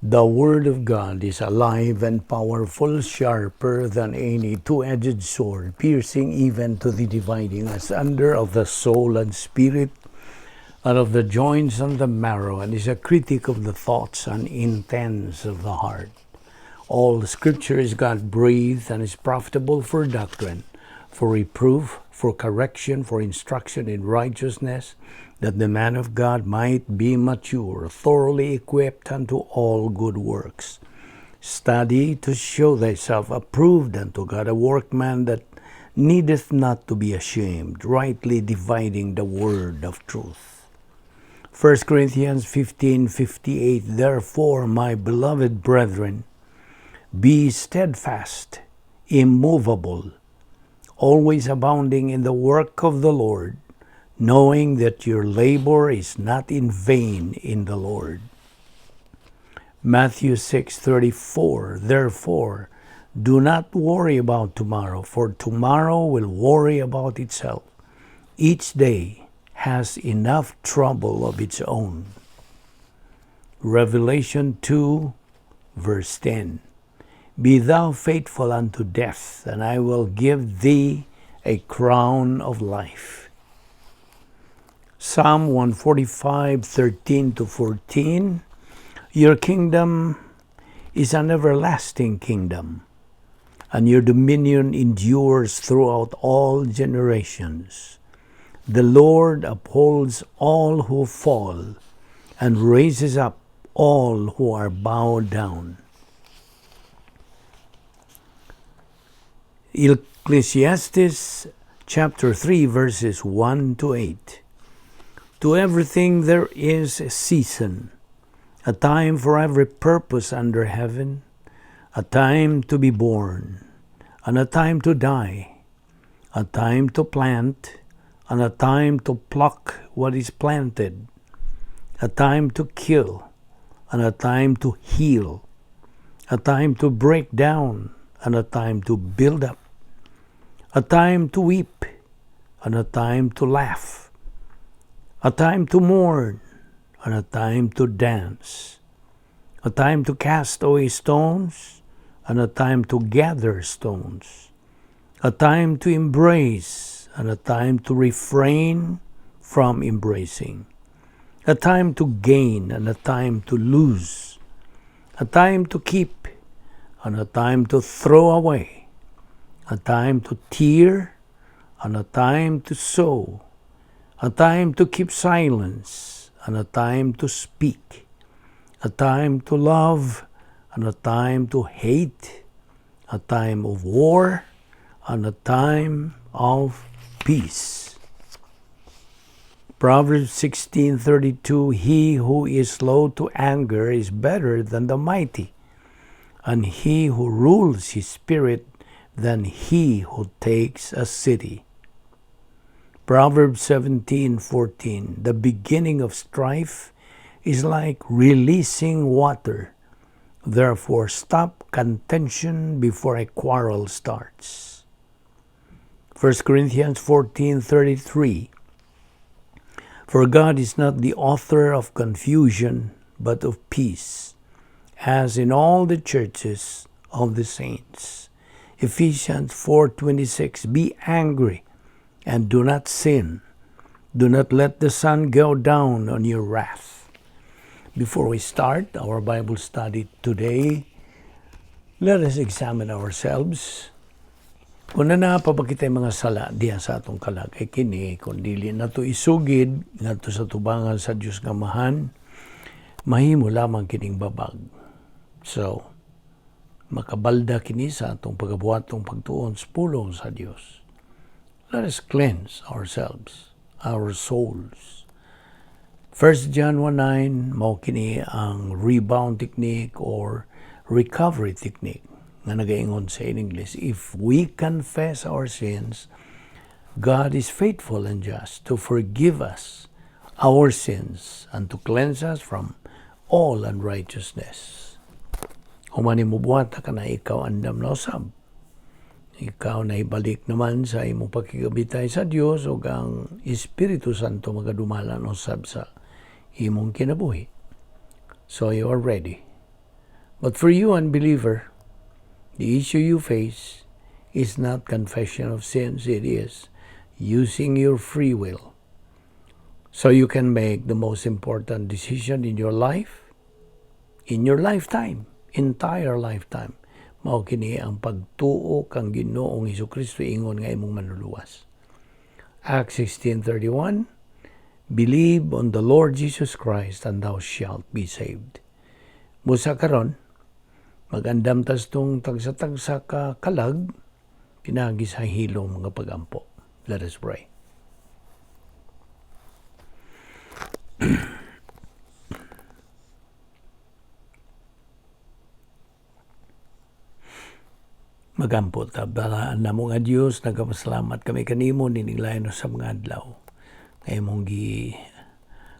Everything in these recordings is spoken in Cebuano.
The Word of God is alive and powerful, sharper than any two-edged sword, piercing even to the dividing asunder of the soul and spirit, and of the joints and the marrow, and is a critic of the thoughts and intents of the heart. All Scripture is God breathed and is profitable for doctrine, for reproof, for correction, for instruction in righteousness, that the man of God might be mature, thoroughly equipped unto all good works. Study to show thyself approved unto God, a workman that needeth not to be ashamed, rightly dividing the word of truth. 1 Corinthians 15:58. Therefore, my beloved brethren, be steadfast, immovable, always abounding in the work of the Lord, knowing that your labor is not in vain in the Lord. Matthew 6:34. Therefore, do not worry about tomorrow, for tomorrow will worry about itself. Each day has enough trouble of its own. Revelation 2 verse 10. Be thou faithful unto death, and I will give thee a crown of life. Psalm 145:13 to 14. Your kingdom is an everlasting kingdom, and your dominion endures throughout all generations. The Lord upholds all who fall and raises up all who are bowed down. Ecclesiastes chapter 3 verses 1 to 8. To everything there is a season, a time for every purpose under heaven, a time to be born, and a time to die, a time to plant, and a time to pluck what is planted, a time to kill, and a time to heal, a time to break down, and a time to build up, a time to weep, and a time to laugh, a time to mourn, and a time to dance, a time to cast away stones, and a time to gather stones, a time to embrace, and a time to refrain from embracing, a time to gain, and a time to lose, a time to keep, and a time to throw away, a time to tear, and a time to sow, a time to keep silence, and a time to speak, a time to love, and a time to hate, a time of war, and a time of peace. Proverbs 16:32. He who is slow to anger is better than the mighty, and he who rules his spirit than he who takes a city. Proverbs 17:14. The beginning of strife is like releasing water. Therefore, stop contention before a quarrel starts. 1 Corinthians 14:33. For God is not the author of confusion, but of peace, as in all the churches of the saints. Ephesians 4:26. Be angry and do not sin. Do not let the sun go down on your wrath. Before we start our Bible study today, let us examine ourselves. Kung naa pa ba kitay mga sala diha sa atong kalag, kay kini kung dili nato isugid ngadto sa tubangan sa Dios nga Amahan, mahimo lamang kining babag. So, makabalda kini sa atong pagabuhatong pagtuon sa pulong sa Dios. Let us cleanse ourselves, our souls. 1 John 1:9, mao kini ang rebound technique or recovery technique nga nagaingon sa in English, "If we confess our sins, God is faithful and just to forgive us our sins and to cleanse us from all unrighteousness." Human nimo buhat ka na ikaw andam na usab. Ikaw na ibalik naman sa imong pakigabitay sa Dios ug ang Espiritu Santo magadumala usab sa imong kinabuhi. So you are ready. But for you, unbeliever, the issue you face is not confession of sins, it is using your free will so you can make the most important decision in your life, in your lifetime, entire lifetime. Mao kini ang pagtuo kang Ginoong Hesus ingon nga imong manluluwas. Acts 16:31: "Believe on the Lord Jesus Christ and thou shalt be saved." Busa karon, magandam tas tong tagsa-tagsa ka kalag pinagi sa hilom nga pagampo. Let us pray. Magampo ta. Balaan namo nga Dios, nagapasalamat kami kanimo nining lain sa mga adlaw nga imong gi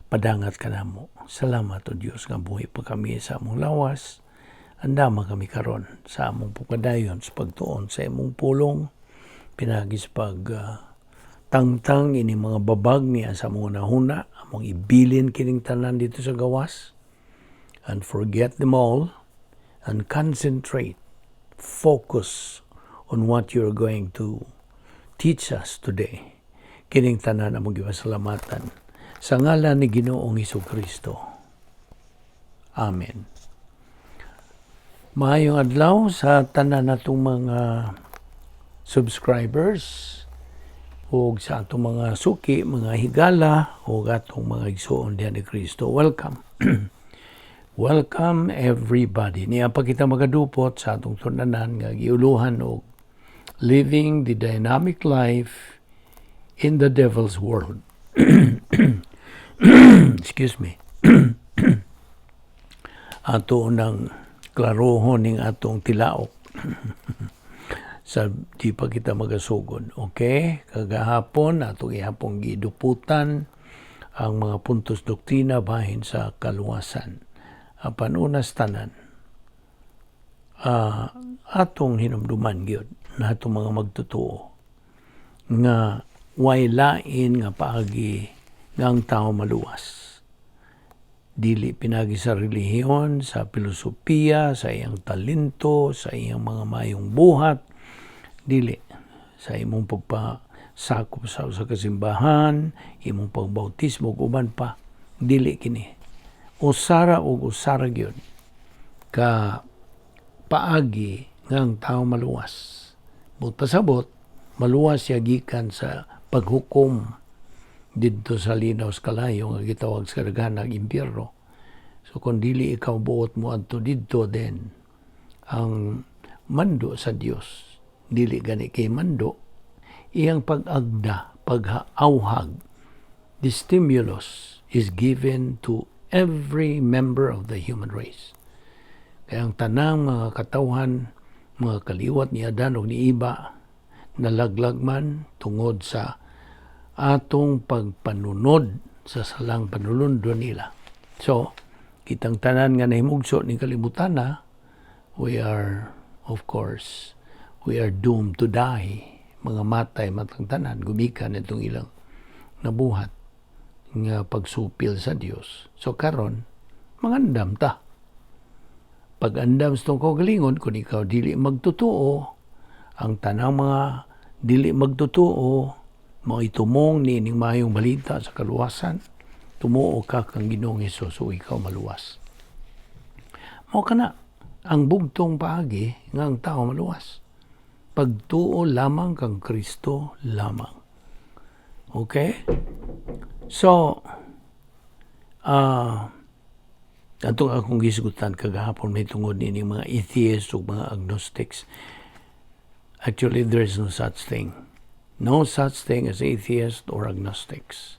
padangat kanamo. Salamat, o Dios, nga buhi pa kami sa among lawas. Andama kami karon sa among pagpadayon sa pagtuon sa imong pulong pinagi sa pag tangtang ini mga babag niya sa among hunahuna, among ibilin kining tanan dito sa gawas and forget them all and concentrate, focus on what you're going to teach us today. Kining tanan among gipasalamatan sa ngalan ni Ginoong Kristo. Amen. Maayong adlaw sa tanan natong mga subscribers ug sa atong mga suki, mga higala ug atong mga igsuon diha ni Kristo. Welcome. Welcome, everybody. Niya pa kita magadupot sa atong tun-anan nga giuluhan og Living the Dynamic Life in the Devil's World. Excuse me. Ato nang klarohon ning atong tilaok sa di pa kita magasugod. Okay? Kagahapon, atong ihapong giduputan ang mga puntos doktrina bahin sa kaluwasan. Apan unas tanan, atong hinumduman gyud na atong mga magtotoo nga way lain nga paagi nga ang tao maluwas. Dili pinagi sa relihiyon, sa filosofiya, sa iyang talento, sa iyang mga mayong buhat, dili sa imong pagpasakop sa usa ka simbahan, imong pagbautismo ug uban pa, dili kini. Usara ug usara gyud ka paagi nga ang tao maluwas. But pasabot, maluwas siya gikan sa paghukom didto sa linaw sa kalayo nga gitawag sa kadaghanang impyerno. So kung dili ikaw buot mo adto didto, then ang mando sa Dios, dili gani kay mando, iyang pag-agda, pag-auhag, the stimulus is given to every member of the human race. Kaya ang tanang mga katawhan, mga kaliwat ni Adan ug ni Eva, nalaglag man tungod sa atong pagpanunod sa salang panulundo nila. So, kitang tanan nga nahimugso ni kalibutan na, we are, of course, we are doomed to die. Mga matay matang tanan, gumikan itong ilang nabuhat nga pagsupil sa Dios. So karon, mangandam ta. Pag-andam sa itong kaugalingon, kung ikaw dili magtotoo, ang tanang mga dili magtotoo, mao itumong ni ining maayong balita sa kaluwasan, tumuo ka kang Ginoong Hesus o ikaw maluwas. Mao kana ang bugtong paagi nga ang tao maluwas. Pagtuo lamang kang Kristo lamang. Okay? So, atong akong gisgutan kagahapon may tungod nining mga atheists ug mga agnostics. Actually, there is no such thing. No such thing as atheist or agnostics.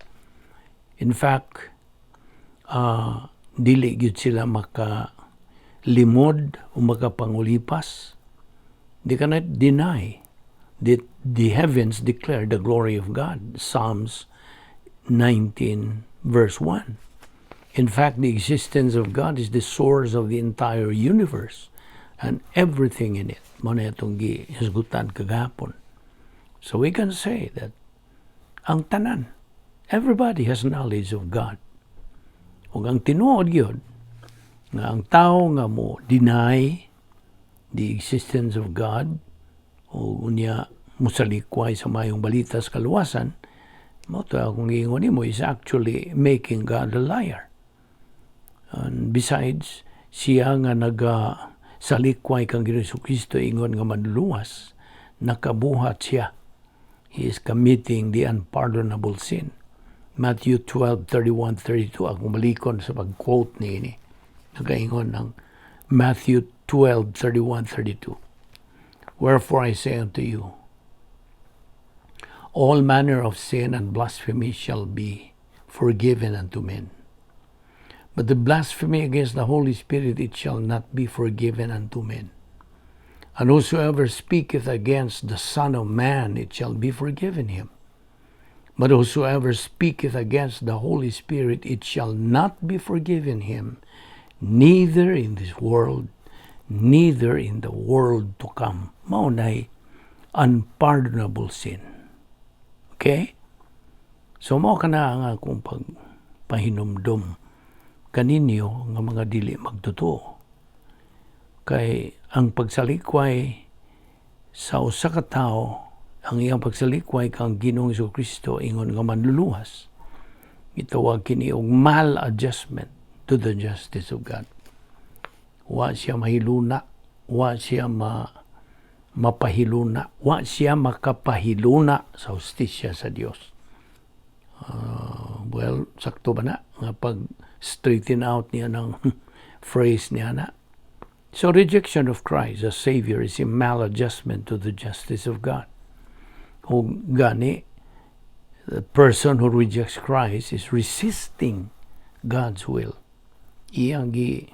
In fact, dili gyud sila maka limod o makapangulipas. They cannot deny that the heavens declare the glory of God. Psalms 19 verse 1. In fact, the existence of God is the source of the entire universe and everything in it. Mao na itong gihisgutan kagahapon. So we can say that ang tanan, everybody has knowledge of God. Ug ang tinuod gyud, Nga ang tao nga mo deny the existence of God o unya musalikway sa mayong balita sa kaluwasan, mao to akong giingon nimo, is actually making God a liar. And besides, siya nga naga salikway kang Ginoong Kristo ingon nga manluluwas, nakabuhat siya. He is committing the unpardonable sin. Matthew 12:31, 32. Akong balikon sa pag-quote niini. Nagaingon ng Matthew 12:31, 32. "Wherefore I say unto you, all manner of sin and blasphemy shall be forgiven unto men. But the blasphemy against the Holy Spirit, it shall not be forgiven unto men. And whosoever speaketh against the Son of Man, it shall be forgiven him. But whosoever speaketh against the Holy Spirit, it shall not be forgiven him, neither in this world, neither in the world to come." Mao nay unpardonable sin. Okay? So mao kana ang akong pagpahinumdom kaninyo nga mga dili magtotoo. Kay ang pagsalikway sa usa ka tawo, ang iyang pagsalikway kang Ginoong Kristo ingon nga manluluwas, gitawag kini og maladjustment to the justice of God. Wa siya mahiluna, wa siya mapahiluna, wa siya makapahiluna sa hustisya sa Dios. Well, sakto ba na nga pag straighten out niya ng phrase niya na? So rejection of Christ as Savior is a maladjustment to the justice of God. O gani, the person who rejects Christ is resisting God's will. Iyang gi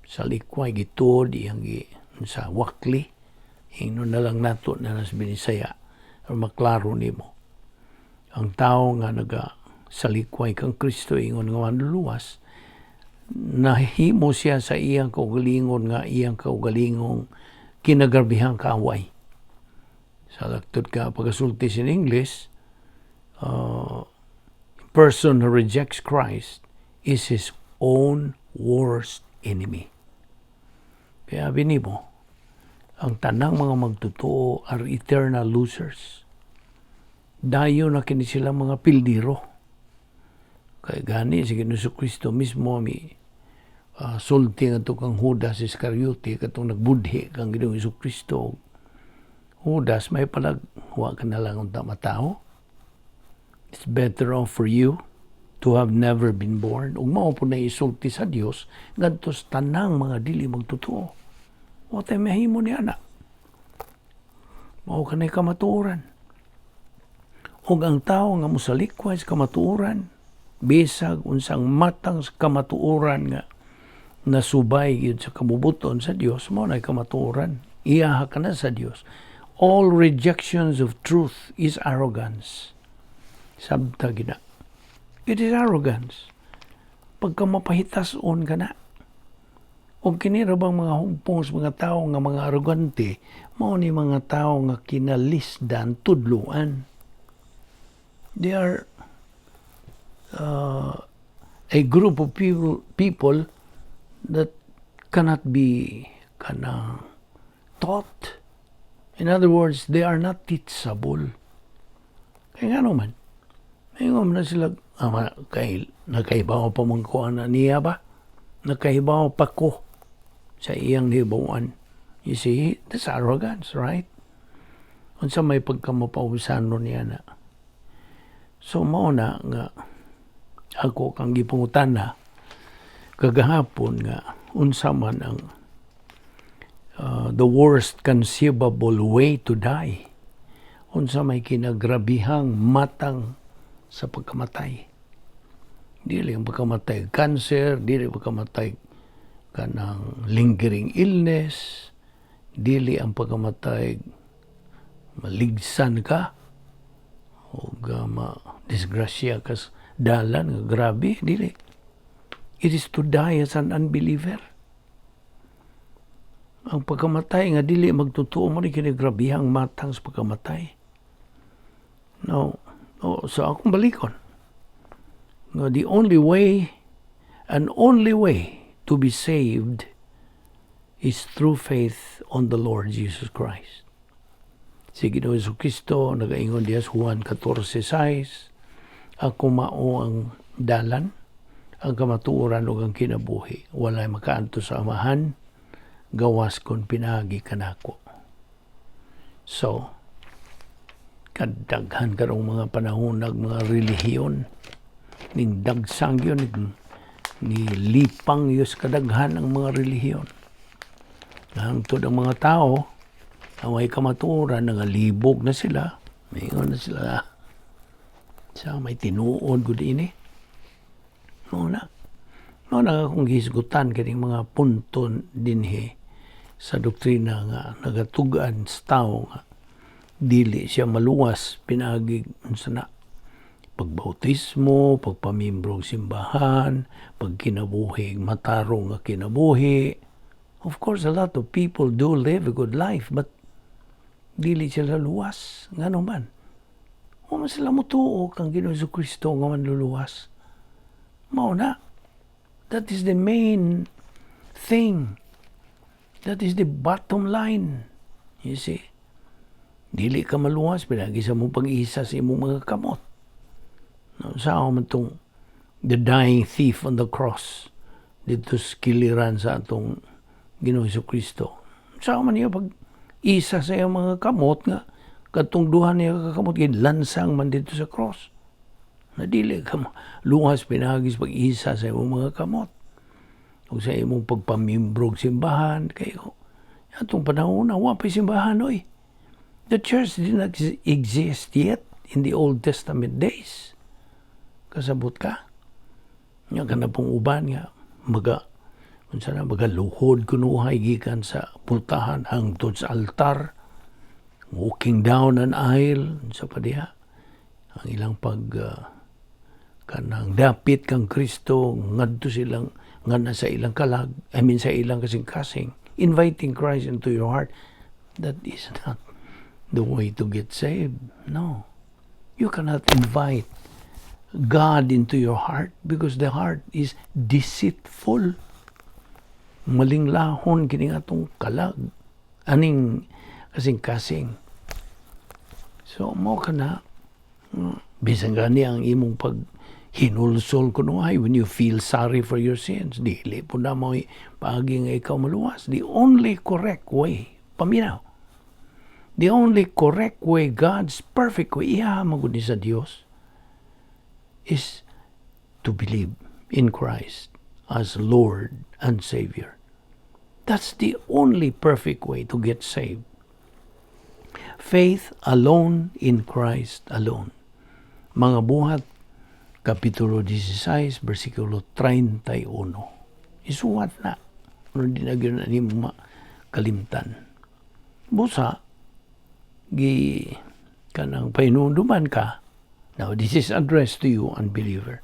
salikway, gituod, iyang gi sa wakli. Ingnon na lang nato na nas Binisaya aron maklaro nimo. Ang tao nga naga salikway kang Kristo ingon nga manluluwas, nahimo siya sa iyang kaugalingon nga iyang kaugalingong kinagarbihang kaaway. Sa laktod ka pagasulti in English, person who rejects Christ is his own worst enemy. Kaya binimo, ang tanang mga magtotoo are eternal losers. Dayo na kini sila mga pildiro. Kay gani si Ginoong Kristo mismo mi sulti nga kang Judas Iscariote katong nagbudhi kang Ginoong Kristo. "Judas, may palag wa ka na lang unta matao. It's better off for you to have never been born." Ug mao po na isulti sa Dios ngadto sa tanang mga dili magtotoo. Wa tay mahimo niya na. Mao kanay kamatuoran. Ug ang tao nga mosalikway sa kamatuoran, bisag unsang matang sa kamatuoran nga nasubay gyud sa kabubuton sa Dios, mao nay kamatuoran. Iyaha ka na sa Dios. All rejections of truth is arrogance. Sabta gina. It is arrogance. Pagka mapahitason ka na. O kini ra bang mga humpong sa mga tao nga mga arrogante, mao ni mga tao nga kinalisdan tudluan. They are a group of people that cannot be kana taught. In other words, they are not teachable. Kaya nga naman, may na sila, ah, kay, nakahibaw pa man ko ana niya ba? Nakahibaw pa ko sa iyang hibawan. You see, that's arrogance, right? Unsa may pagkamapausanon niya na. So mao na nga ako kang gipangutana kagahapon nga unsa man ang the worst conceivable way to die. Unsa may kinagrabihang matang sa pagkamatay. Dili ang pagkamatay cancer, dili pagkamatay kanang lingering illness, dili ang pagkamatay maligsan ka o ma disgrasya ka sa dalan nga grabe, dili. It is to die as an unbeliever. Ang pagkamatay nga dili magtotoo mo ni kinagrabihang matang sa pagkamatay. No, oh, so akong balikon. Nga the only way and only way to be saved is through faith on the Lord Jesus Christ. Si Ginoo Kristo nagaingon diha sa Juan 14:6, "Ako mao ang dalan, ang kamatuoran ug ang kinabuhi. Walay makaadto sa Amahan gawas kon pinaagi kanako." So, kadaghan karong mga panahon nag mga relihiyon ning dagsang yun ni lipang yus kadaghan ang mga relihiyon. Hangtod ang mga tao ang may kamatuoran, nangalibog na sila, maingon na sila sa may tinuod gud ini. Mao na akong gihisgutan kining mga punto dinhi sa doktrina nga nagatug-an sa tao nga dili siya maluwas pinaagi unsa na pagbautismo, pagpamimbro og simbahan, pagkinabuhi, matarong nga kinabuhi. Of course, a lot of people do live a good life, but dili sila luwas. Ngano man? Wa man sila motuo kang Ginoo Kristo nga manluluwas. Mao na. That is the main thing. That is the bottom line. You see? Dili ka maluwas pinaagi sa imong pag-isa sa imong mga kamot. No, sa man tong the dying thief on the cross dito sa kiliran sa atong Ginoo Kristo. Sa man niya pag isa sa iyang mga kamot nga katong duha niya ka kamot lansang man dito sa cross. Na dili ka luwas pinaagi sa pag-isa sa imong mga kamot o sa imong pagpamimbrog simbahan kayo. Atong panahon na wa pa simbahan, oy. The church did not exist yet in the Old Testament days. Kasabot ka? Nga ka na pong uban nga maga unsa na magaluhod kunuhay gikan sa pultahan hangtod sa altar, walking down an aisle, unsa pa diha ang ilang pag kanang dapit kang Kristo ngadto silang nga na sa ilang kalag, I mean, sa ilang kasing-kasing, inviting Christ into your heart. That is not the way to get saved. No, you cannot invite God into your heart because the heart is deceitful. Malinglahon kini atong kalag aning kasing-kasing. So mo ka na bisan gani ang imong pag hinulsol kunuhay when you feel sorry for your sins, dili po na mo paagi nga ikaw maluwas. The only correct way, paminaw, the only correct way, God's perfect way, iya magud ni sa Dios, is to believe in Christ as Lord and Savior. That's the only perfect way to get saved. Faith alone in Christ alone. Mga Buhat, Kapitulo 16, versikulo 31. Isuwat na. Ano di na gyud na nimo makalimtan. Busa, gi kanang pahinumduman ka. Now, this is addressed to you, unbeliever.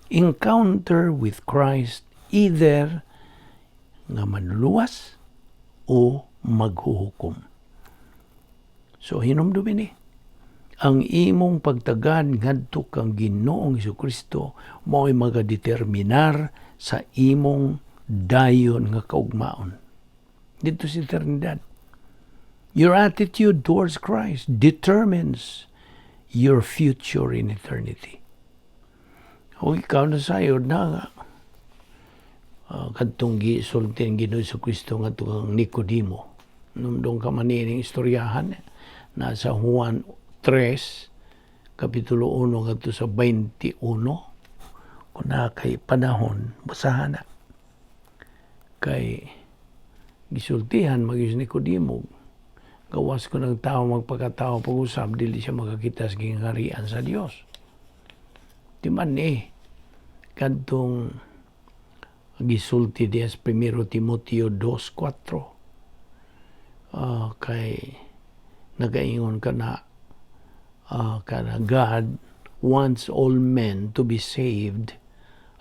Encounter with Christ, either nga manluluwas o maghuhukom. So hinumdumin ni ang imong pagtagad ngadto kang Ginoong Kristo mao'y magadeterminar sa imong dayon nga kaugmaon dito sa eternidad. Your attitude towards Christ determines your future in eternity. O ikaw na sayod na nga kadtong gisulti ng Ginoo sa Kristo ngadto kang Nicodemo. Numdong ka man nining istoryahan nasa Juan 3 kapitulo 1 ngadto sa 21. Kung na kay panahon, basahan na. Kay gisultihan magyud si Nicodemo, gawas kon ang tao magpakatao pag-usab, dili siya makakita sa gingharian sa Dios. Di man eh kadtong gisulti diya sa 1 Timoteo 2:4, kay nagaingon ka na kana God wants all men to be saved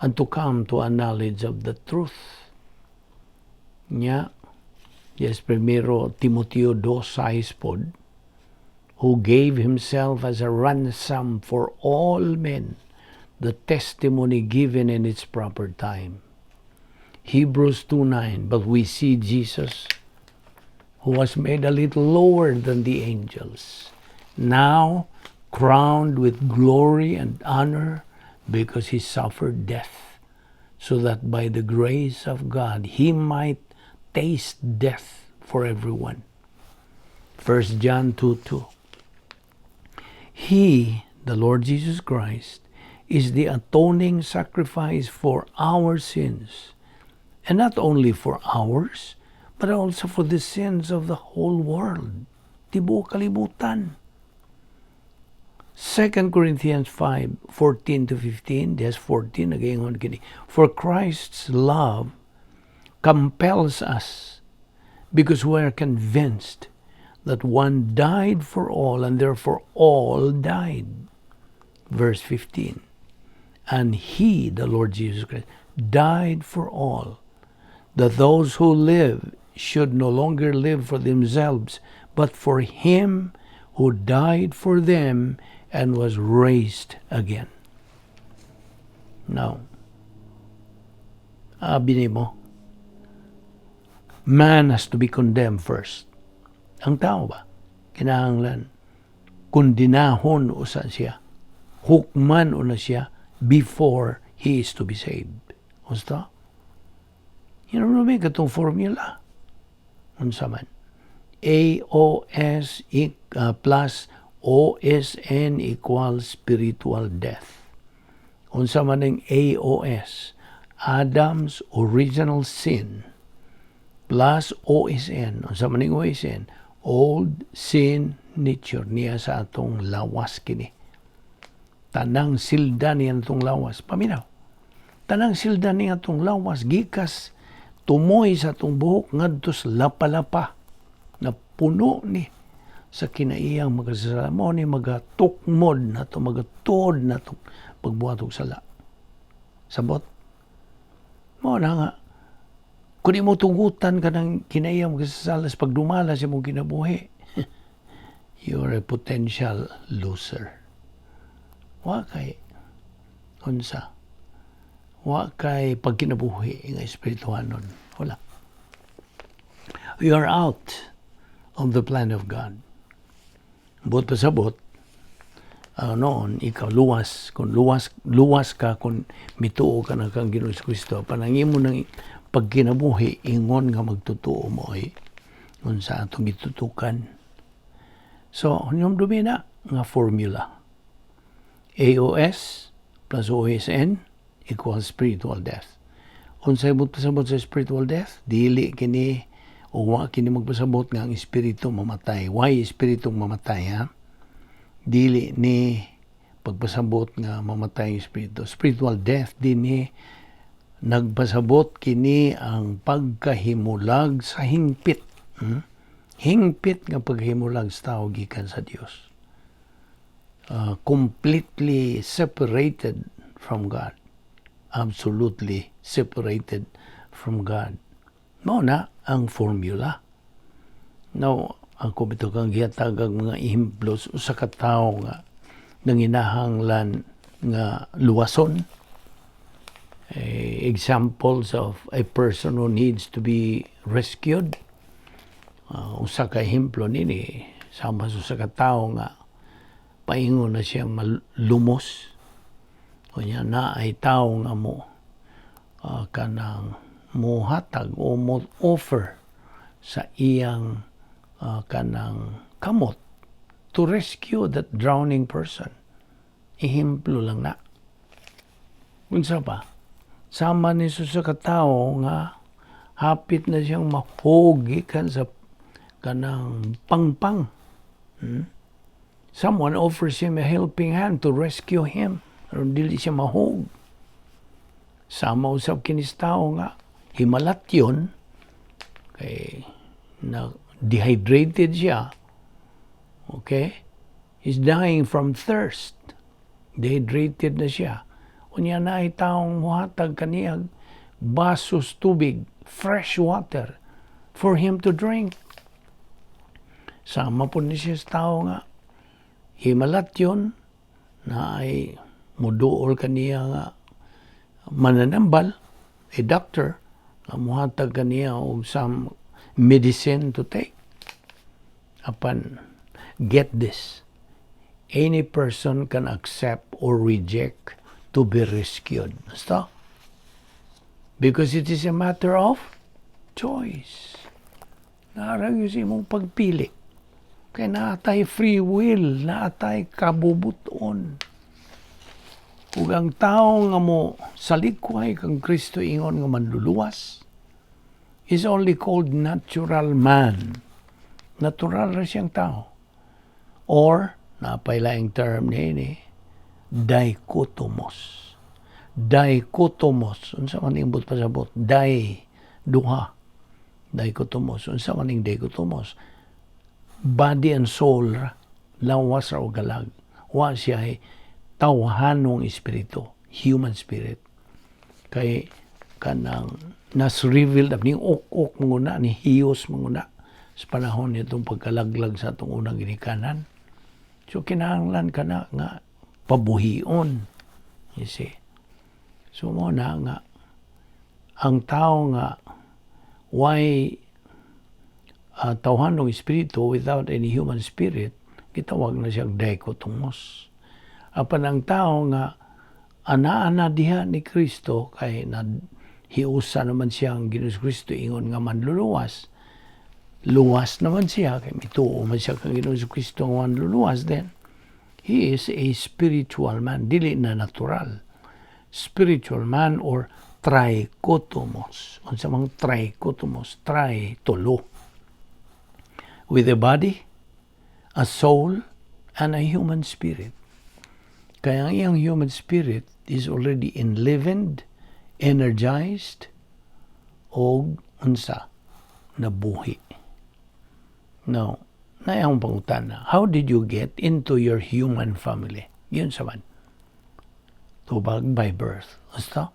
and to come to a knowledge of the truth. Nya, yes, 1 Timoteo 2:6 pod, who gave himself as a ransom for all men, the testimony given in its proper time. Hebrews 2:9, "But we see Jesus, who was made a little lower than the angels, now crowned with glory and honor because he suffered death, so that by the grace of God he might taste death for everyone." 1 John 2:2. He, the Lord Jesus Christ, is the atoning sacrifice for our sins, and not only for ours, but also for the sins of the whole world. Tibuok kalibutan. 2 Corinthians 5, 14 to 15, there's 14, nagaingon kini, "For Christ's love compels us, because we are convinced that one died for all, and therefore all died." Verse 15, "And he, the Lord Jesus Christ, died for all, that those who live should no longer live for themselves, but for him who died for them and was raised again." Now, abi nimo, man has to be condemned first. Ang tao ba? Kinahanglan kondinahon usa siya. Hukman una siya before he is to be saved. Gusto? Yun may katong formula. Unsa man? AOS plus OSN equals spiritual death. Unsa man ang AOS? Adam's original sin plus OSN. Unsa man ang OSN? Old sin nature niya sa atong lawas kini. Tanang silda niya atong lawas. Paminaw. Tanang silda niya atong lawas gikas tumoy sa atong buhok ngadto sa lapa-lapa na puno ni sa kinaiyang makasasala mo ni magatukmod na to, magatuod na to pagbuhat og sala. Sabot mo na nga kung imo tugutan ka ng kinaiyang makasasala sa pagdumala sa imong kinabuhi, you're a potential loser. Wa kay unsa, wa kay pagkinabuhi nga espirituhanon. Wala. You are out of the plan of God. Buot pasabot, noon, ikaw luwas, kung luwas, luwas ka kung mituo ka na kang Ginoong Kristo, panangimo ng pagkinabuhi, ingon nga magtutuo mo ay unsa atong gitutukan. So, hinumdumi na nga formula. AOS plus OSN equals spiritual death. Unsay buot pasabot sa spiritual death? Dili kini o wa kini magpasabot nga ang espiritu mamatay. Why espiritu mamatay, ha? Dili ni pagpasabot nga mamatay ang espiritu. Spiritual death dinhi, nagpasabot kini ang pagkahimulag sa hingpit. Hingpit nga paghimulag sa tao gikan sa Dios. Completely separated from God. Absolutely separated from God. Mao na ang formula. Now, ako bitaw kang gihatag ang mga ehemplo sa ka tawo nga nanginahanglan nga luwason. Eh, examples of a person who needs to be rescued. Usa ka ehemplo nini, sama sa usa ka tawo nga paingon na siya malumos. Unya na ay tawo nga mo kanang muhatag o mo offer sa iyang kanang kamot to rescue that drowning person. Ehemplo lang na. Unsa pa? Sama ni sa katawo nga hapit na siyang mahugi kan sa kanang pangpang. Someone offers him a helping hand to rescue him aron dili siya mahug. Sama usab kini sa tawo nga himalatyon kay na dehydrated siya. Okay? He's dying from thirst. Dehydrated na siya. Unya na ay taong muhatag kaniyang basos tubig, fresh water, for him to drink. Sama po ni siya sa tao nga himalatyon na ay muduol kaniya nga mananambal, a doctor, Nga muhatag kaniya og some medicine to take. Apan, get this, any person can accept or reject to be rescued. Basta? Because it is a matter of choice. Naa ra gyud sa imong pagpili. Kay naa tay free will, naa tay kabubuton. Ug ang tao nga mo salikway kang Kristo ingon nga manluluwas is only called natural man. Natural ra siyang tao. Or, naa pay laing term niini, dichotomous. Dichotomous. Unsa man ning buot pasabot? Di, duha. Dichotomous. Unsa man ning dichotomous? Body and soul ra. Lawas ra o kalag. Wa siya ay tawhanong espiritu, human spirit. Kay kanang nas revealed ning ok-ok manguna ni hiyos manguna sa panahon nitong pagkalaglag sa atong unang ginikanan. So kinahanglan ka na nga pabuhion. You see? So mao na nga ang tao nga why tawhanong espiritu without any human spirit, gitawag na siyang dichotomous. Apan ang tao nga ana-ana diha ni Kristo kay na hiusa naman siya ang Ginoong Kristo ingon nga manluluwas, luwas naman siya kay mituo man siya kang Ginoong Kristo nga manluluwas, then he is a spiritual man, dili na natural. Spiritual man or trichotomous. Unsa mang trichotomous? Tri, tulo. With a body, a soul, and a human spirit. Kaya ang iyang human spirit is already enlivened, energized, og unsa, nabuhi. Now, naay akong pangutana, how did you get into your human family? Giunsa man? Tubag by birth. Basta?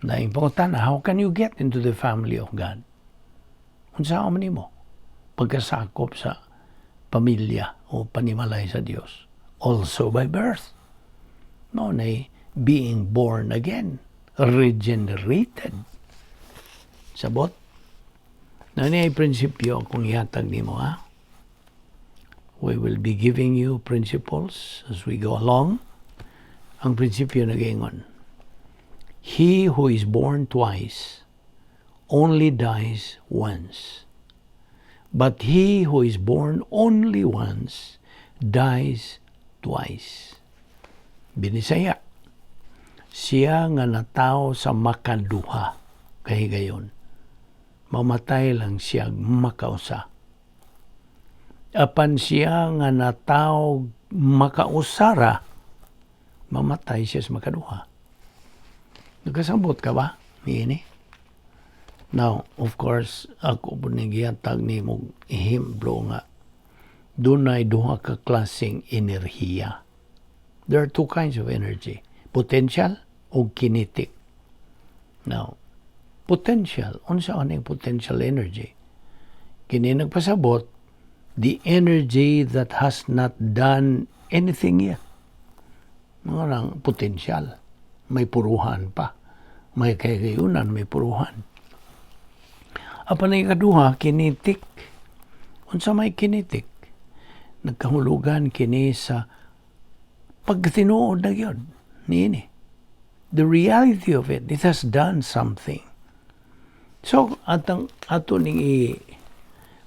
Naay pangutana, how can you get into the family of God? Unsa man nimo? Pagkasakop sa pamilya o panimalay sa Dios. Also by birth. Mao na being born again, regenerated. Sabot? Na niya prinsipyo akong ihatag nimo, ha? We will be giving you principles as we go along. Ang prinsipyo nagaingon, he who is born twice only dies once. But he who is born only once dies twice. Binisaya, siya nga natawo sa makaduha kahigayon, mamatay lang siya makausa. Apan siya nga natawo makausara, mamatay siya sa makaduha. Nagkasabot ka ba niini? Now, of course, ako po ni gihatag nimo ehemplo nga dunay duha ka klaseng enerhiya. There are two kinds of energy, potential o kinetic. Now, potential, unsa aning potential energy? Kini nagpasabot, the energy that has not done anything yet. Mao nang potential. May puruhan pa. May kahigayunan, may puruhan. Apan ang ikaduha, kinetic. Unsa may kinetic? Nagkahulugan kini sa pagtinuod na gyud niini. The reality of it, it has done something. So, atang ato ning i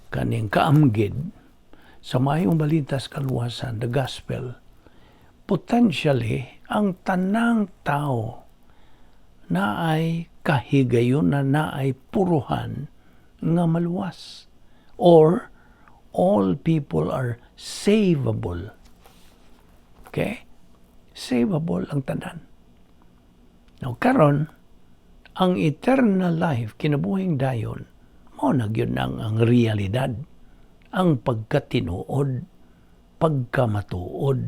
kaning kaamgid sa Maayong Balita sa kaluwasan, the gospel, potentially, ang tanang tao naay kahigayon na naay puruhan nga maluwas. Or, all people are savable. Okay? Savable ang tanan. Now, karon ang eternal life, kinabuhing dayon, mao na gyud ang realidad, ang pagkatinuod, pagkamatuod.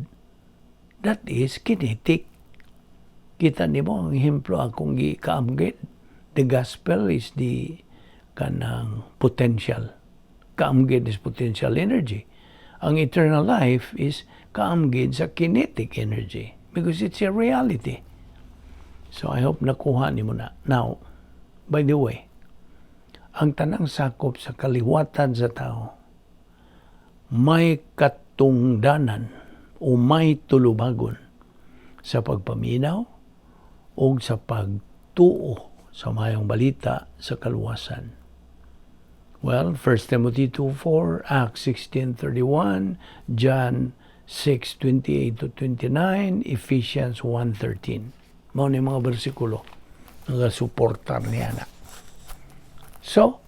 That is kinetic. Kita nimo ang ehemplo akong gikaamgid. The gospel is the kanang potential. Kaamgid is potential energy. Ang eternal life is kaamgid sa kinetic energy because it's a reality. So I hope nakuha nimo na. Now, By the way, ang tanang sakop sa kaliwatan sa tao may katungdanan o may tulubagon sa pagpaminaw o sa pagtuo sa Maayong Balita sa kaluwasan. Well, 1 Timothy 2:4, Acts 16:31, John 6:28 to 29, Ephesians 1:13. Mao ni mga bersikulo nga suportar niya na. So,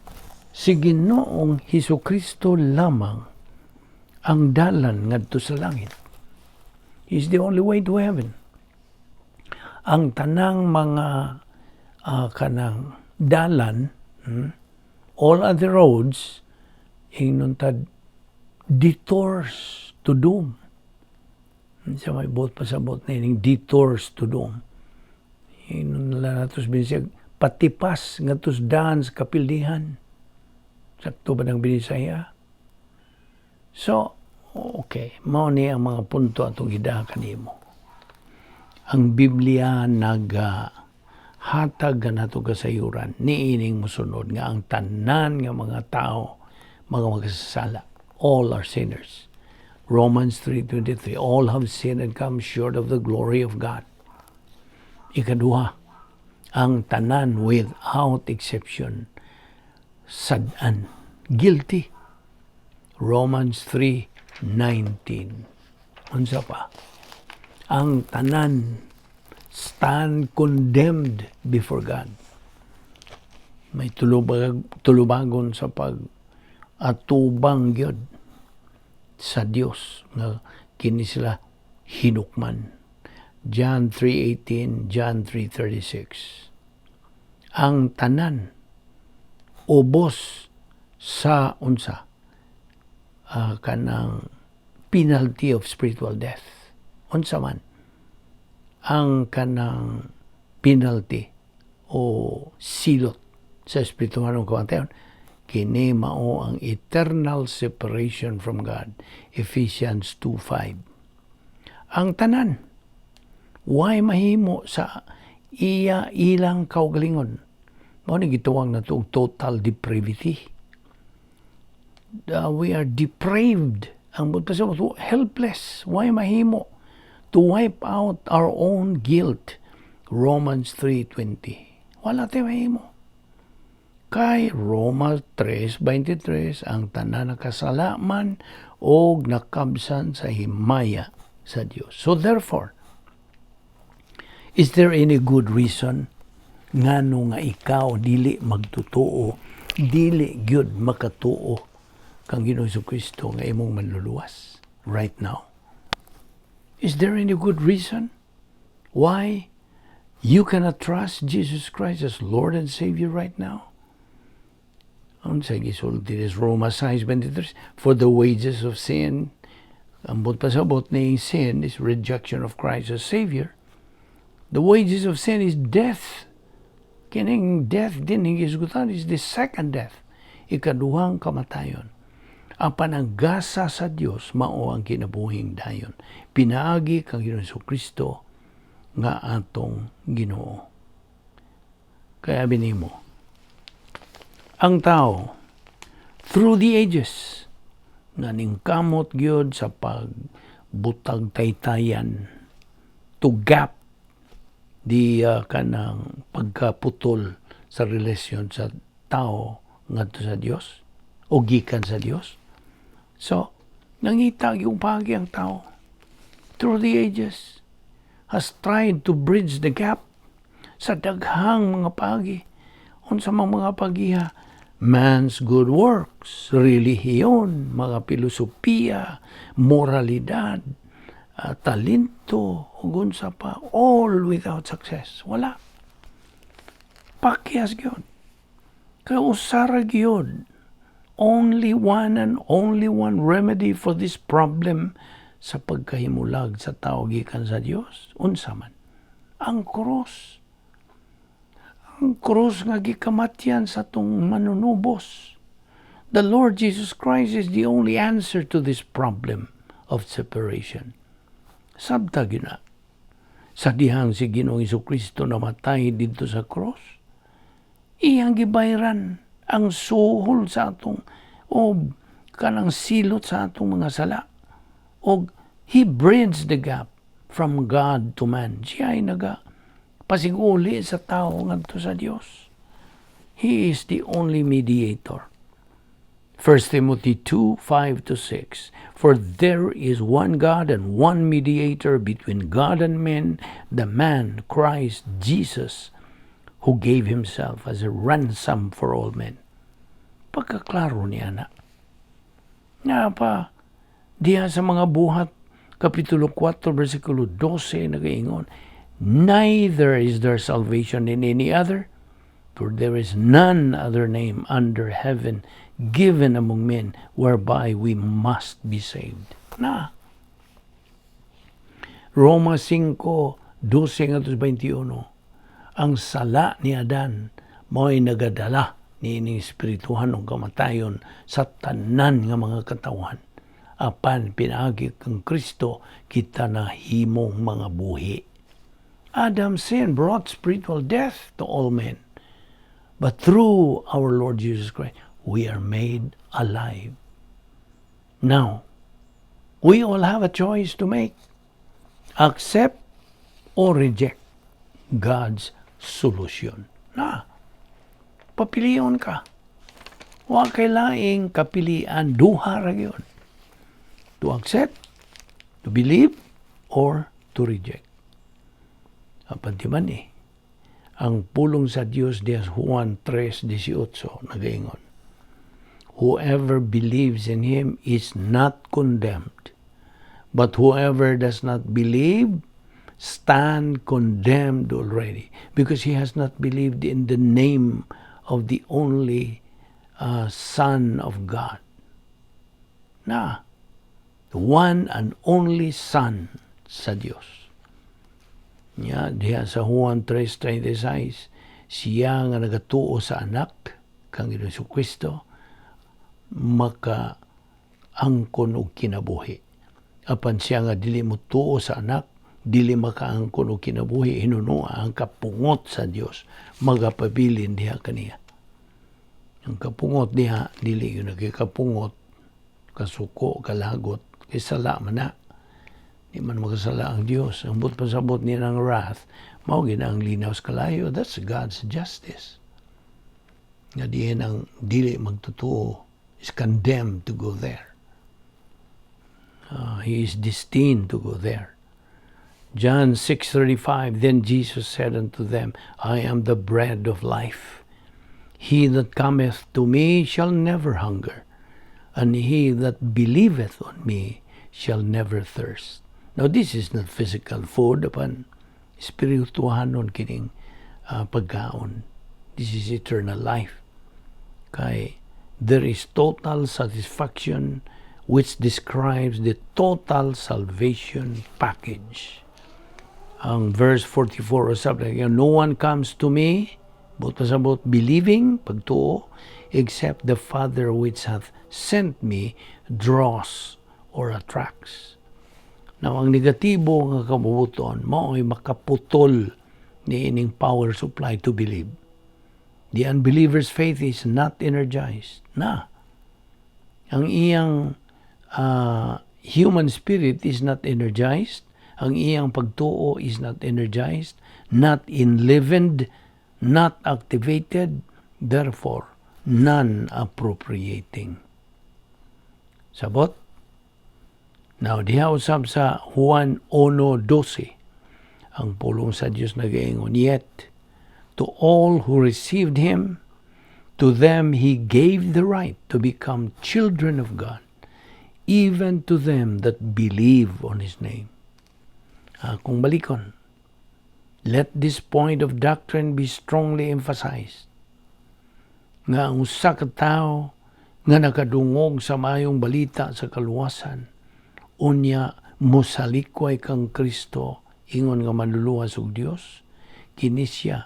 si Ginoong Hesus Kristo lamang ang dalan ngadto sa langit. He's the only way to heaven. Ang tanang mga kanang dalan, all other roads, ingnon tad detours to doom. Sa may buot pasabot na ining detours to doom. Ingnon nila nato sa Binisaya, patipas ngadto sa daan sa kapildihan. Sakto ba ng Binisaya? So, okay, mao ni ang mga punto atong gidaha kanimo. Ang Biblia naga hatag kanato kasayuran niining mosunod nga ang tanan nga mga tao mga makasasala. All are sinners. Romans 3:23, all have sinned and come short of the glory of God. Ikaduha, ang tanan without exception sad-an, guilty. Romans 3:19. Unsa pa? Ang tanan stand condemned before God. May tulubagon sa pag atubang gyud sa Dios nga kini sila hinukman. John 3:18, John 3:36. Ang tanan ubos sa unsa? Kanang penalty of spiritual death. Unsa man ang kanang penalty o silot sa espiritual kamatayon? Kini mao ang eternal separation from God. Ephesians 2:5. Ang tanan way mahimo sa iya ilang kaugalingon. Mao ni gitawag nato og total depravity. We are depraved. Ang buot pasabot, helpless. Way mahimo to wipe out our own guilt. Romans 3:20. Wala tayo mahimo. Kay Roma 3:23, ang tanan nakasala man og nakabsan sa himaya sa Dios. So therefore, is there any good reason ngano nga ikaw dili magtutuo, dili gyud makatuo kang Ginoong Kristo nga imong manluluwas right now? Is there any good reason why you cannot trust Jesus Christ as Lord and Savior right now? Unsa gisulti is Roma 6:23, for the wages of sin, ang buot pasabot ni sin is rejection of Christ as Savior. The wages of sin is death. Kining death din hisgutan is the second death. Ikaduhang kamatayon. Ang pananggasa sa Dios mao ang kinabuhing dayon. Pinaagi kang Ginoong Kristo nga atong Ginoo. Kaya binimo, ang tao through the ages nga ningkamot gyud sa pagbutag taytayan to gap the kanang pagkaputol sa relasyon sa tao ngadto sa Dios o gikan sa Dios. So, nangita yung paagi ang tao through the ages has tried to bridge the gap sa daghang mga paagi. Unsa mang mga pagiha? Man's good works, relihiyon, mga filosofiya, moralidad, talento, ug unsa pa, all without success. Wala. Pakyas gyud. Kay usa ra gyud. Only one and only one remedy for this problem sa pagkahimulag sa tao gikan sa Dios. Unsa man? Ang krus. Ang krus nga gikamatyan sa atong Manunubos. The Lord Jesus Christ is the only answer to this problem of separation. Sabta gyud na. Sa dihang si Ginoong Kristo namatay didto sa cross, Iyang gibayran ang suhol sa atong o kanang silot sa atong mga sala. Og He bridged the gap from God to man. Siya ay naga pasiguli sa tao ngadto sa Dios. He is the only mediator. 1 Timothy 2, 5 to 6. "For there is one God and one mediator between God and men, the man Christ Jesus, who gave himself as a ransom for all men." Pagkaklaro niya na. Nga pa, diha sa mga Buhat, Kapitulo 4, versikulo 12, nagaingon, "Neither is there salvation in any other, for there is none other name under heaven given among men whereby we must be saved." Na. Roma 5, 12 ngadto 21. Ang sala ni Adan mao'y nagadala ni ining espirituhanong kamatayon sa tanan nga mga katawhan. Apan pinaagi kang Kristo, kita na himong mga buhi. Adam's sin brought spiritual death to all men. But through our Lord Jesus Christ, we are made alive. Now, we all have a choice to make. Accept or reject God's solution. Na, papilion ka. Wa kay laing kapilian, duha ra gyud. To accept, to believe, or to reject. Apan di man eh. Ang pulong sa Dios diha sa Juan 3:18 nagaingon, "Whoever believes in Him is not condemned. But whoever does not believe stand condemned already because he has not believed in the name of the only Son of God." Na, the one and only Son sa Dios. Nya, diha sa Juan 3:36, siya nga nagatuo sa anak, kang Hesus Kristo, maka angkon og kinabuhi. Apan siya nga dili mo tuo sa anak, dili makaangkon og kinabuhi, hinunoa ang kapungot sa Dios magapabilin diha kaniya. Ang kapungot diha, dili yun nagkikapungot, kasuko, kalagot, kay sala man na. Di man makasala ang Dios. Ang buot pasabot niya ng wrath, mao gyud ang linaw sa kalayo. That's God's justice. Nga diin ang dili magtotoo is condemned to go there. He is destined to go there. John 6:35. "Then Jesus said unto them, 'I am the bread of life. He that cometh to me shall never hunger, and he that believeth on me shall never thirst.'" Now this is not physical food, apan espirituhanon kining pagkaon. This is eternal life. Kay there is total satisfaction, which describes the total salvation package. Ang verse 44 usab, "No one comes to me," buot pasabot believing, pagtuo, "except the Father which hath sent me draws or attracts." Now, ang negatibo nga kabubuton, mao'y makaputol ni ining power supply to believe. The unbeliever's faith is not energized. Na. Ang iyang human spirit is not energized. Ang iyang pagtuo is not energized, not enlivened, not activated, therefore non-appropriating. Sabot? Now, diha usab sa Juan 1:12, ang pulong sa Dios nagaingon, "Yet, to all who received Him, to them He gave the right to become children of God, even to them that believe on His name." Kung balikon, let this point of doctrine be strongly emphasized. Nga ang usa ka tawo nga nakadungog sa maayong balita sa kaluwasan, unya mosalikway kang Kristo ingon nga manluluwas ug Dios, kini siya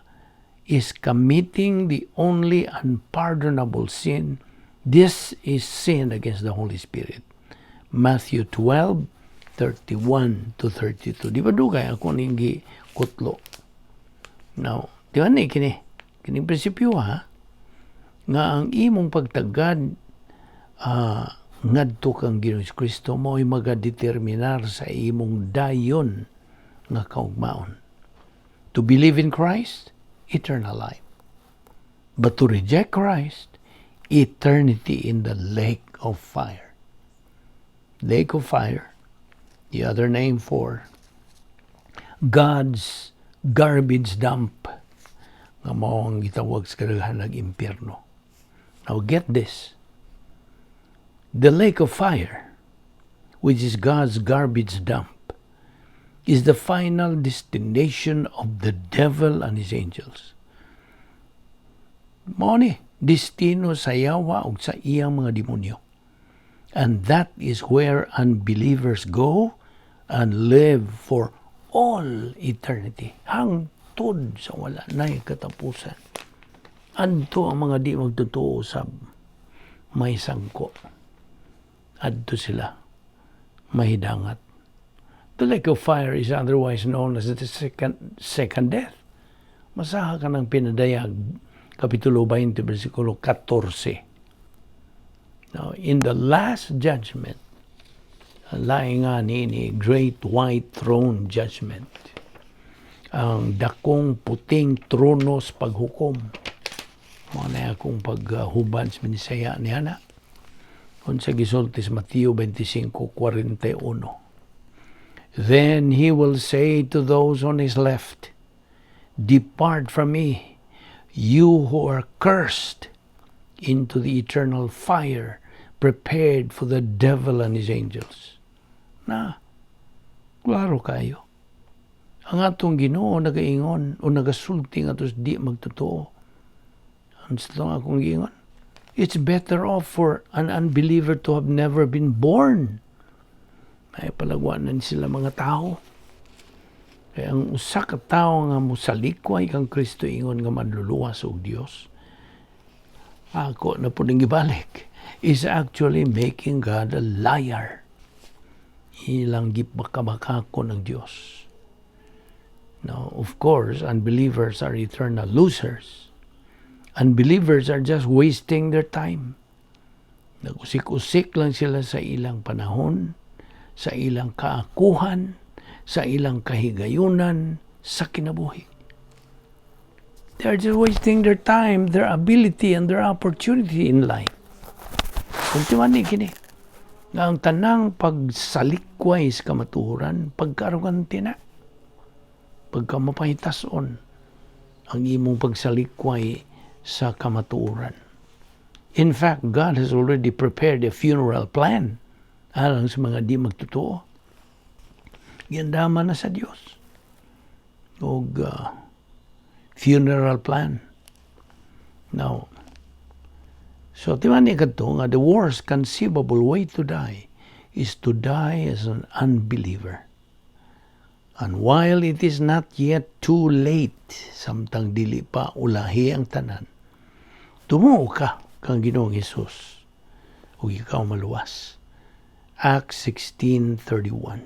is committing the only unpardonable sin. This is sin against the Holy Spirit. Matthew 12, 31 to 32. Di ba dugay ako ning kutlo? Now, di ba ni kini? Kining prinsipyo ha? Nga ang imong pagtagad ngadto kang Ginoong Kristo mao'y magadeterminar sa imong dayon nga kaugmaon. To believe in Christ, eternal life. But to reject Christ, eternity in the lake of fire. Lake of fire, the other name for God's garbage dump nga mao ang gitawag sa kadaghanan ng impyerno. Now get this. The lake of fire, which is God's garbage dump, is the final destination of the devil and his angels. Mao ni destino sa yawa ug sa iyang mga demonyo. And that is where unbelievers go and live for all eternity. Hangtod sa wala na'y katapusan. Adto ang mga di magtotoo sa may sangko. Adto sila mahidangat. The lake of fire is otherwise known as the second death. Masaha ka ng pinadayag, Kapitulo 20, versikulo 14. Now, in the last judgment, laing nga ni Great White Throne Judgment, ang dakong puting trono sa paghukom. Mao na akong paghuban sa Binisaya ni ana. Kung sa gisulti sa Mateo 25:41. Then he will say to those on his left, "Depart from me, you who are cursed, into the eternal fire prepared for the devil and his angels." Na, klaro kayo. Ang atong Ginoo nagaingon o nagasulti nga sa di magtotoo. Ang sa akong giingon, it's better off for an unbeliever to have never been born. Ay palagwanan sila mga tao. Kaya ang usa ka tawo nga mosalikway kang Kristo ingon nga manluluwas og Dios, ako na po ning gibalik, is actually making God a liar. Ilang gipakabakako ng Dios. Now, of course, unbelievers are eternal losers. Unbelievers are just wasting their time. Nag-usik-usik lang sila sa ilang panahon, sa ilang kaakuhan, sa ilang kahigayunan, sa kinabuhi. They are just wasting their time, their ability, and their opportunity in life. Kung timan kini, nga ang tanang pagsalikway sa kamatuoran, pagkaarogante na, pagkamapahitason, ang imong pagsalikway sa kamatuoran. In fact, God has already prepared a funeral plan alang sa mga di magtotoo. Giandaman na sa Dios. Og funeral plan. Now, so timan ni kadto nga the worst conceivable way to die is to die as an unbeliever. And while it is not yet too late, samtang dili pa ulahi ang tanan, tumuo ka kang Ginoong Hesus ug ikaw maluwas. Acts 16:31.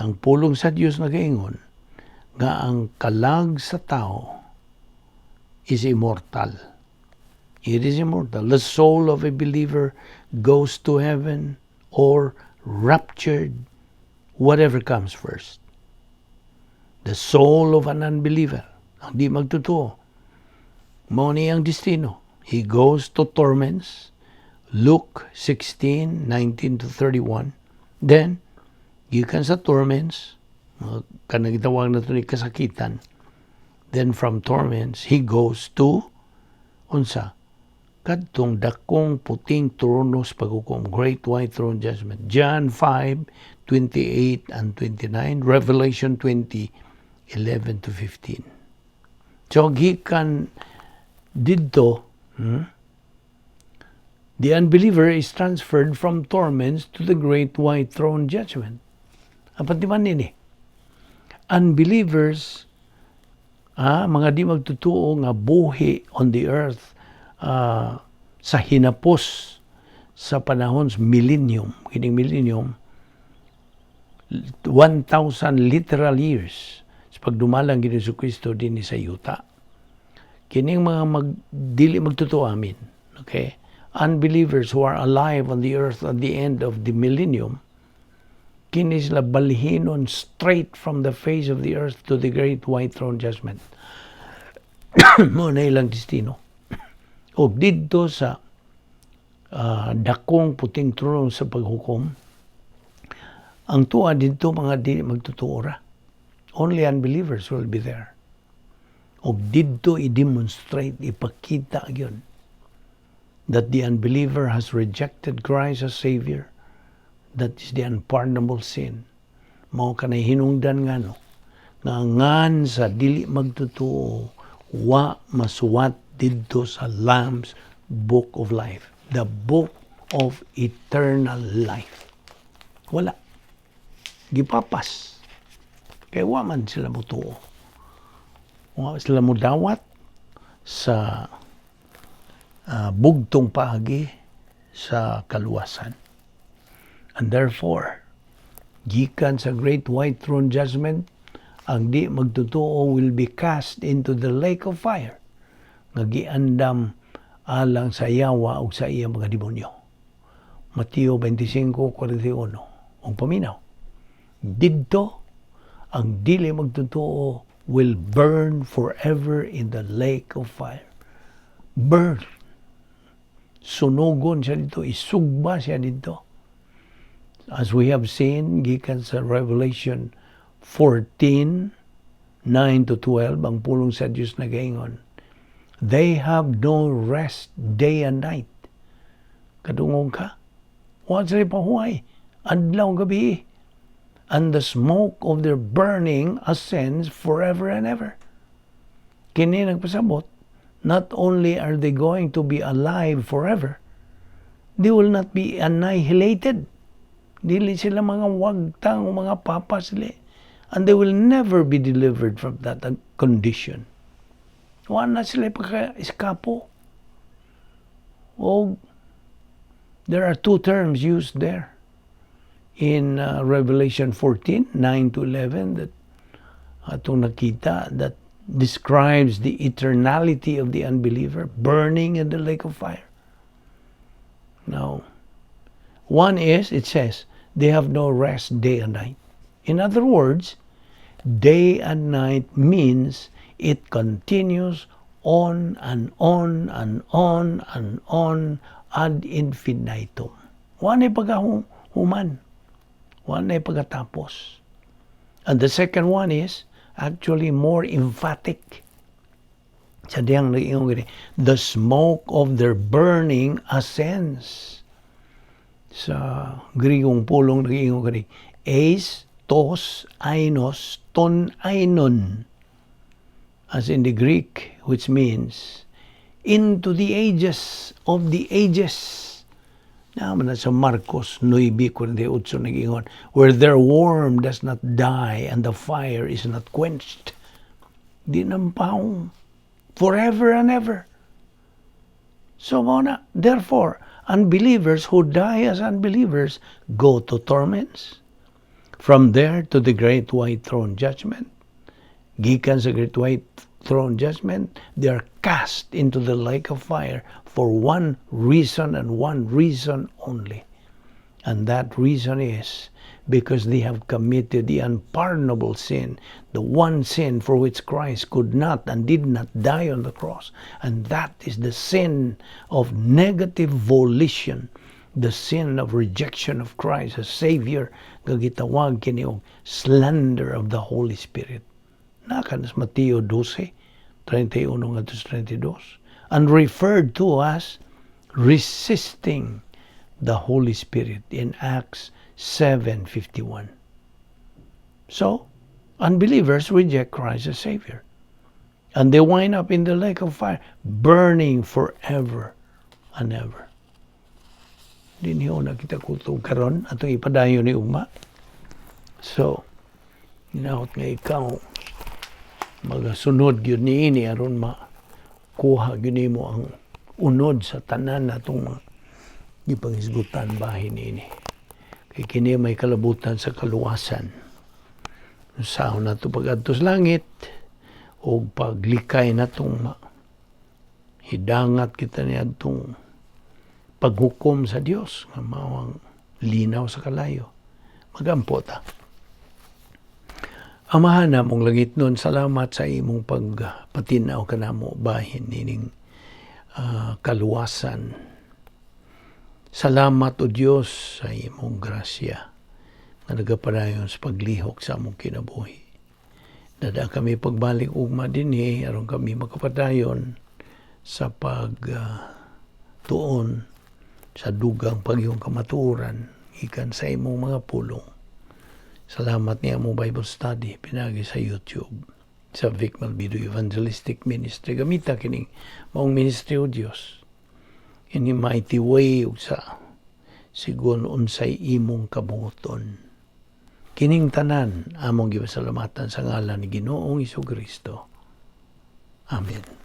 Ang pulong sa Dios nagaingon nga ang kalag sa tao is immortal. It is immortal. The soul of a believer goes to heaven or raptured, whatever comes first. The soul of an unbeliever, ang di magtotoo, mao ni ang destino. He goes to torments, Luke 16, 19 to 31. Then, gikan sa torments, mga kanang gitawag nato ni kasakitan. Then from torments, he goes to unsa? Kadtong dakong puting trono sa paghukom, Great White Throne Judgment. John 5, 28 and 29, Revelation 20, 11 to 15. So, gikan didto, the unbeliever is transferred from torments to the Great White Throne Judgment. Apan di man nini. Unbelievers, mga di magtotoo nga buhi on the earth sa hinapos sa panahon sa millennium, kining millennium, 1,000 literal years sa pagdumalang Ginoong Kristo dinhi sa yuta. Kining mga dili magtotoo amin. Okay? Unbelievers who are alive on the earth at the end of the millennium, kini sila balhinon straight from the face of the earth to the great white throne judgment. Mao na ilang destino. O didto sa dakong puting trono sa paghukom, ang tuwa didto mga dili magtotoo ra. Only unbelievers will be there. O didto i-demonstrate, ipakita gyud that the unbeliever has rejected Christ as Savior. That is the unpardonable sin. Mao kanay hinungdan nga no, nga ngan sa dili magtotoo wa masuwat didto sa Lamb's Book of Life. The Book of Eternal Life. Wala. Gipapas. Kay wa man sila motuo. Wa sila mudawat sa bugtong paagi sa kaluwasan. And therefore, gikan sa great white throne judgment, ang di magtotoo will be cast into the lake of fire nga giandam alang sa yawa ug sa iya mga demonyo. Mateo 25:41. Ug paminaw. Didto, ang dili magtotoo will burn forever in the lake of fire. Burn. Sunugon siya didto, isugba siya didto. As we have seen, gikan sa Revelation 14, 9 to 12, ang pulong sa Diyos nagaingon, "They have no rest day and night." Kadungog ka? Wa sila pahuway. Adlaw gabi. "And the smoke of their burning ascends forever and ever." Kini nagpasabot, not only are they going to be alive forever, they will not be annihilated. Dili sila mga wagtang o mga papas sila. And they will never be delivered from that condition. Wala na sila pagka-eskapo. O, there are two terms used there in Revelation 14, 9 to 11 that atong nakita that describes the eternality of the unbeliever burning in the lake of fire. Now, one is, it says, they have no rest day and night. In other words, day and night means it continues on and on and on and on ad infinitum. Wa na pagkahuman. Wa na pagkatapos. And the second one is actually more emphatic. Sa diyang nag-ingon gani, "The smoke of their burning ascends." Sa Grigong pulong nag-ingon gani, eis tos ainos ton ainon. As in the Greek, which means into the ages of the ages. Naman na sa Marcos 9:48 nag-ingon, "Where their worm does not die and the fire is not quenched." Di nampaw. Forever and ever. So, mao na, therefore, unbelievers who die as unbelievers go to torments. From there to the great white throne judgment. Gikan sa great white throne judgment, they are cast into the lake of fire for one reason and one reason only. And that reason is because they have committed the unpardonable sin, the one sin for which Christ could not and did not die on the cross. And that is the sin of negative volition, the sin of rejection of Christ as Savior, nga gitawag kini og slander of the Holy Spirit. Naka sa Mateo 12, 31 ngadto 32, and referred to as resisting the Holy Spirit in Acts 7:51. So, unbelievers reject Christ as Savior. And they wind up in the lake of fire, burning forever and ever. Dinhi na kita kutob karon atong ipadayon ni ugma. So, hinaot nga ikaw magasunod gyud niini aron makuha gyud nimo ang unod sa tanan natong mga gipanghisgutan bahin niini. Kay kini may kalabutan sa kaluwasan. Unsaon nato pag-adto sa langit o paglikay natong Hidangat kita niadtong paghukom sa Dios nga mao ang linaw sa kalayo. Magampo ta. Amahan namong langitnon, salamat sa imong pagpatinaw kanamo bahin nining kaluwasan. Salamat, O Dios, sa imong grasya nga nagapadayon sa paglihok sa among kinabuhi. Dada kami pagbalik ugma dinhi aron kami makapadayon sa pag tuon sa dugang pagyong kamatuoran gikan sa imong mga pulong. Salamat niya mo Bible study pinagi sa YouTube sa Vic Malvido Evangelistic Ministry. Gamita kining maong ministry, O Dios, in a mighty way ug sa sigon unsay imong kabuoton. Kining tanan among gipasalamatan sa ngalan ni Ginoong Kristo. Amen.